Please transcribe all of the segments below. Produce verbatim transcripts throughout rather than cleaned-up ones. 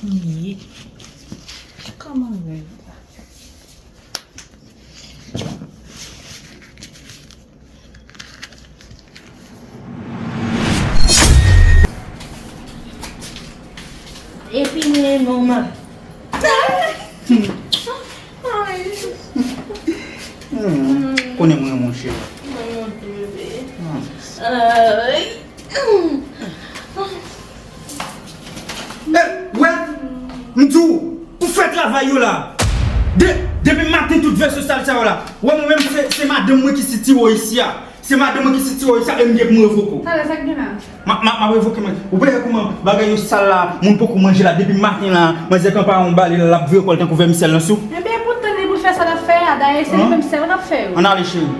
Ye. Kòman rèv la? Epi men non man. Hmm, konnen mwen, monchè. Mwen monte, bebe. Hmm. Ay. Eh, wè, m di w, pou fè travay yo la. De, depi maten tout vèso sal sa yo la. Wè, mwen menm, se, se madanm mwen ki sitiwo isi a. Se madanm mwen ki sitiwo isi a, e m gen pou m revoke w. Talè, sa k gen la? Ma, ma, m ap revoke mwen. Ou pa wè kòman bagay yo sal la, moun poko manje la, depi maten la, manzè kanpe yon bale la, l ap vire kò l tankou vèmisèl nan soup. Ebyen, poutan li pou fè sa l ap fè a, dayè se li menm sèl k ap fè yo. Ann ale, cheri.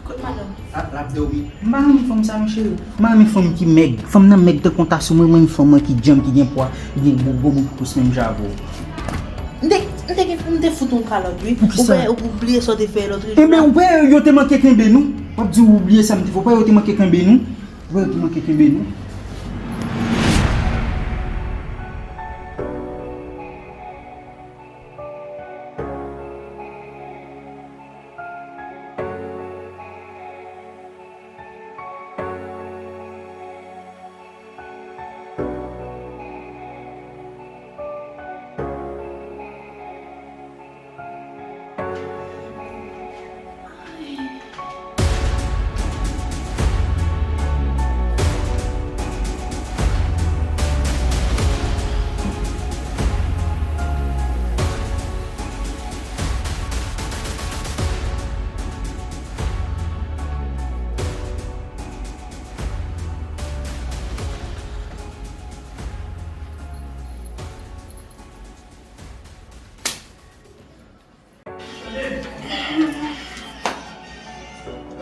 Kot madanm? Ah, l ap dòmi. M pa renmen fanm sa, non, cheri. M pa renmen fanm ki mèg. Fanm nan mèg tankou yon ta sou mwen, mwen renmen fanm mwen ki djanm, ki gen pwa, ki gen gwo, gwo moun ki pous menm jan avè w. M te, m te gen, m te fout yon kalòt, wi. Poukisa? Ou pa, ou bliye sa w te fè lòt jou la? Enben, ou wè, yo te manke kenbe nou. W ap di ou bliye sa m te fè. Ou wè, yo te manke kenbe nou. Ou wè, yo te manke kenbe nou.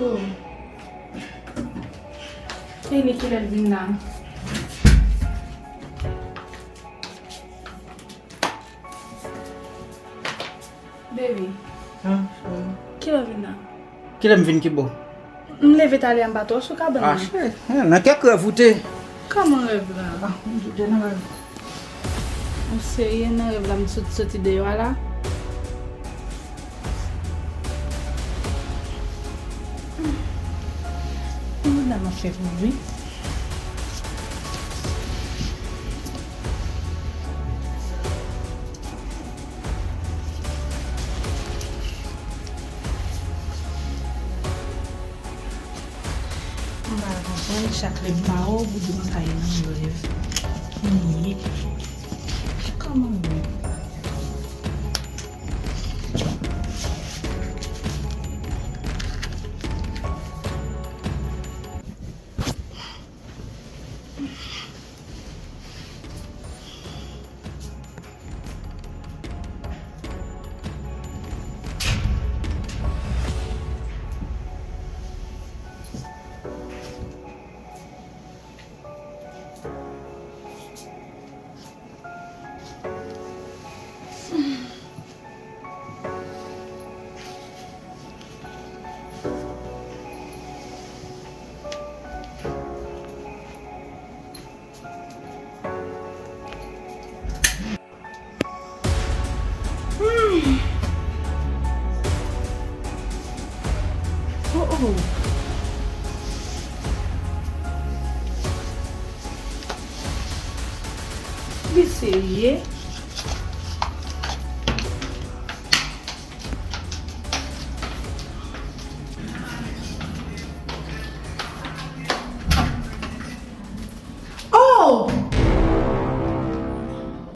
Oh. E li kilè l vin la? Baby. Ah, chérie. Kilè w vin la? Kilè m vin ki bò? M leve talè a, m pa t wè w sou kabann nan. Ah, chérie, nan kèk rèv ou te. Kòman rèv la? Ah, m te nan rèv. Ou serye nan rèv la, m sot soti deyò a la? Moun nan m ap fè pou li. M pa konprann, chak lè m pa wè w, pou di m sa ye nan rèv. Mwen ye. Kòman mwen? Hmm. Oh, oh. Li serye?